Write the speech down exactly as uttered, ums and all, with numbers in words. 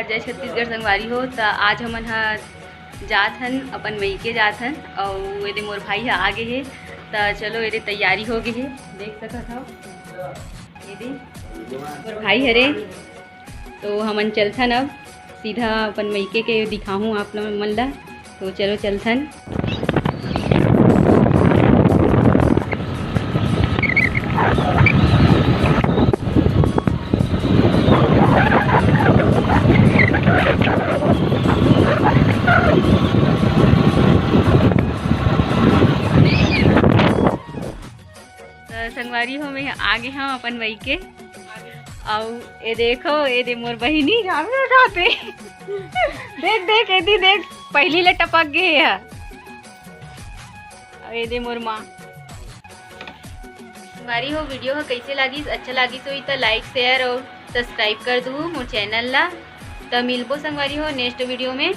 जय छत्तीसगढ़ संगवारी हो, त आज हमन ह जात हन, अपन मइके जात हन, अउ एदे मोर भाई ह आ गे हे। त चलो, एदे तैयारी हो गे हे, देख सकत हव। एदे मोर भाई हरे, तो हमन चलथन अब सीधा अपन मइके के दिखाहूँ आप लोग मन ला। तो चलो चलथन। त संगवारी हो, मैं आ गे हव अपन मइके। अउ ए देखो, ए दे मोर बहिनी झाड़ू उठाते। देख, देख, एदी देख, पहिली ले टपक गे हे। अउ ए दे मोर माँ। संगवारी हो, video ह कइसे लागिस? अच्छा लागिस होही त like, share अउ subscribe कर दूहू मोर channel ला। त मिलबो संगवारी हो next video में।